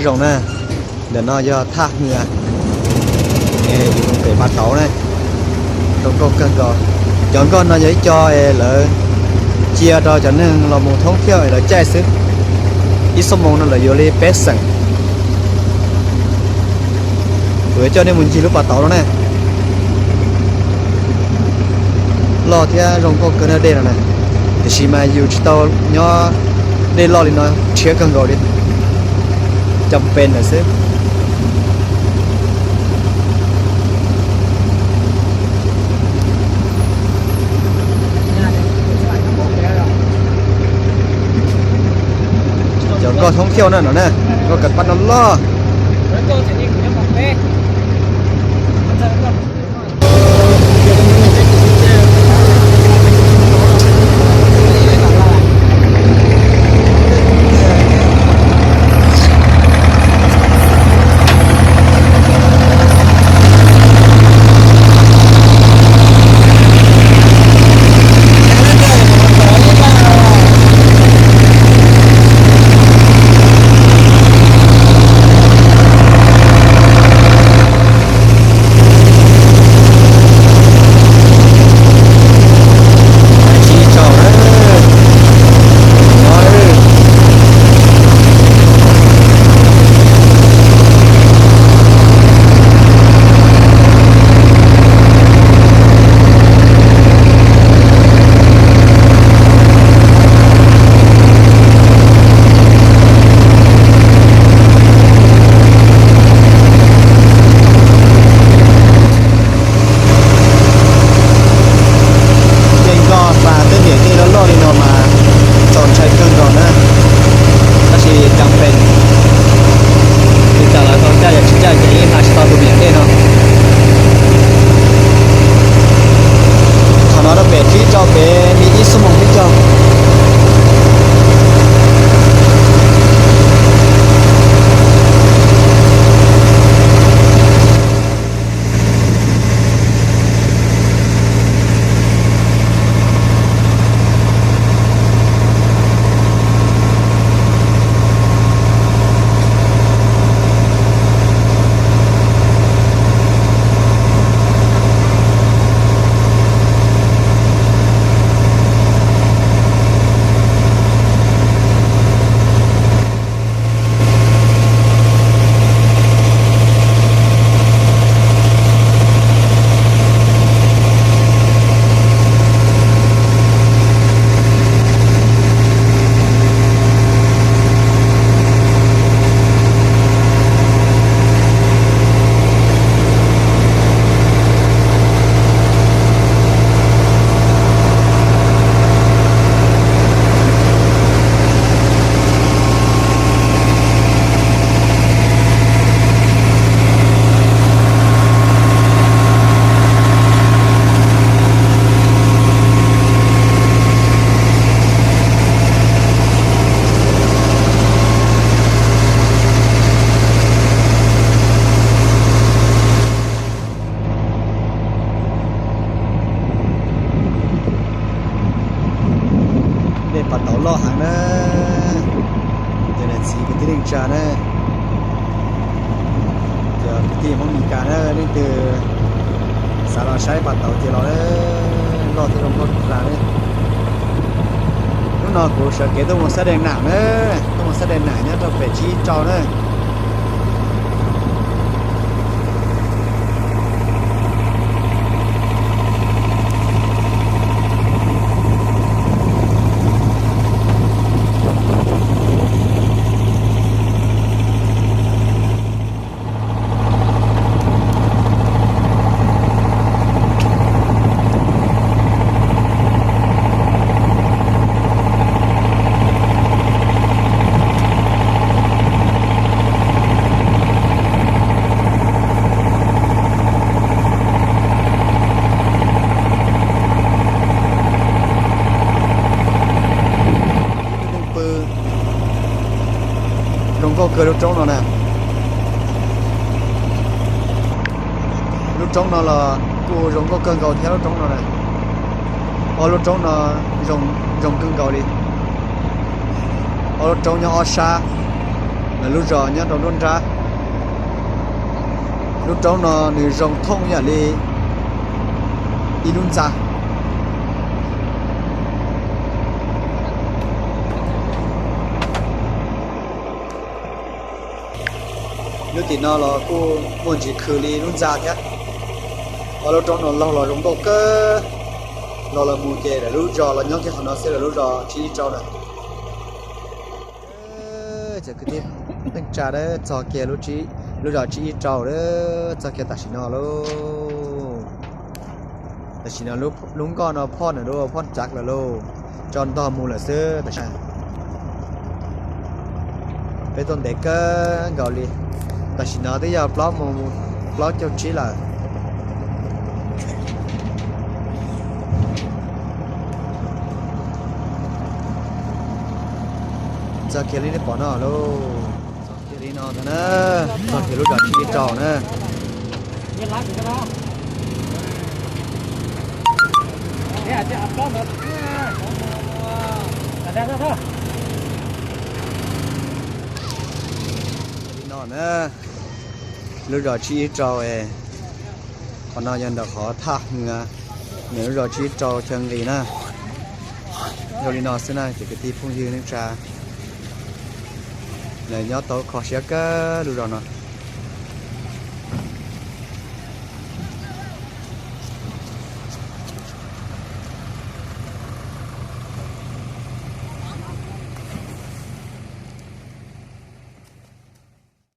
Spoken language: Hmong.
Zoo na, ntawm no yog thaj hwv es yus mus pem Pas Tauv na, zoo nkauj kawg nkaus. Cov nkoj no yog ib co es lawv cia rau cov neeg los mus thoob thiaus es lawv caij xwb. Ib xuab moos no lawv yuav li peb xeem. Kuv yuav coj nej mus ncig lub Pas Tauv no na. Loj thiab zoo nkauj kawg na dej no na, tiam sis mas yus tsis tau nyob dej loj li no, rhiab kawg nkaus li, cas pes ntawm xwb. Cov nkoj thoob thiaus na no na, nkoj kav paj no loj. Tej nkoj pas tej niam tej loj loj li no mas txaus ntshai kawg nkaus na, tab sis cas pes, li cas los tau caij, yog tsis caij ces yeej hla tsis tau tus me nyuam dej no. Qhov no rau pem tsib rau pem li ib xuab moos peb caug. Dej Pas Tauv loj heev na, cov niam txiv kwv tij neej tsa na, cov kwv tij Hmoob Mes Kas na, leej twg xav los saib Pas Tauv ces los, loj thiab zoo nkauj tas li. Hnub no kuv sawv kev tuaj mus Xab Dej Nam na, tuaj mus Xab Dej Nam nyob rau pem tsib rau na. Pw zoo nkauj kawg lub roob no na. Lub roob no los kuj zoo nkauj kawg nkaus thiab lub roob no na. Ob lub roob no zoo, zoo kawg nkaus li. Ob lub roob nyob ob sab. Lawv lub zos nyob rau nruab nrab. Lub roob no nws zoo thooj yam li ib lub ntxa. Lub tim no los kuj muaj ntsis khw li lub ntxa thiab. Ob lub roob no laug los zoo nkauj kawg. Los los mus ces lawv lub zos los nyob kiag qhov no xwb, lawv lub zos tsib ib rau na. Cov kwv tij neej tsa, txog kiag lub zos tsib ib rau, txog kiag tam sim no lauj. Tam sim no lub nkoj no phoj na, phoj tsav lawm lauj, tso ntog mus lawm xwb tam sim. Peb tuaj ntev kawg nkaus li. Tam sim no twb yog plaub mus plaub caug tsib lawm. Txog kiag li nej pom no lauj. Txog kiag li no ntag na. Txog kiag lub zos tsib ib rau na. Li no na, lub zos tsib ib rau, qhov no yog ntawm qhov thaj hwv, nws lub zos tsib ib rau chaw nqis na. Zoo li no xwb na cov kwv tij phooj ywg neej tsa, nws nyob tau kho siab kawg lub zos no.